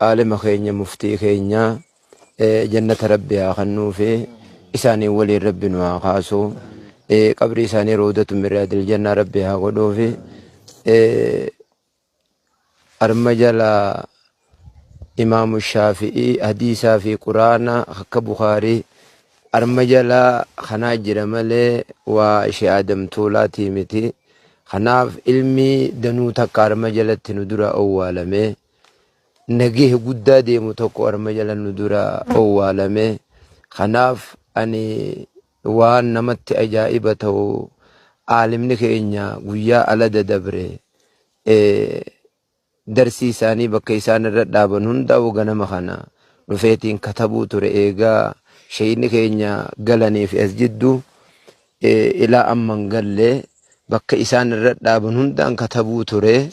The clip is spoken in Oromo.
Aalima keenya muftii keenya jannata Rabbi haa kennuufi, isaaniin waliin Rabbi nu haa kaasu, qabrii isaanii roodatu min riyaadil jannaa Rabbi haa godhuufi. Arma jala Imaamu Shaafi'ii hadiisaa fi Quraana akka Bukaarii arma jala kanaa jira malee waa ishee Aadam Tuulaatii miti. Kanaaf ilmi danuu takka arma jalatti nu dura owwaalame. Nagee guddaa deemu tokko arma jala nu dura owwaalame. Kanaaf ani waan namatti ajaa'iba ta'u, aalimni keenya guyyaa alada dabre darsii isaanii bakka isaan irra dhaaban hundaa'u ganama kana dhufeetiin katabuu ture. Eegaa sheeyni keenya galanii fi as jidduu ilaa amman galle bakka isaan irra dhaaban hundaan katabuu ture.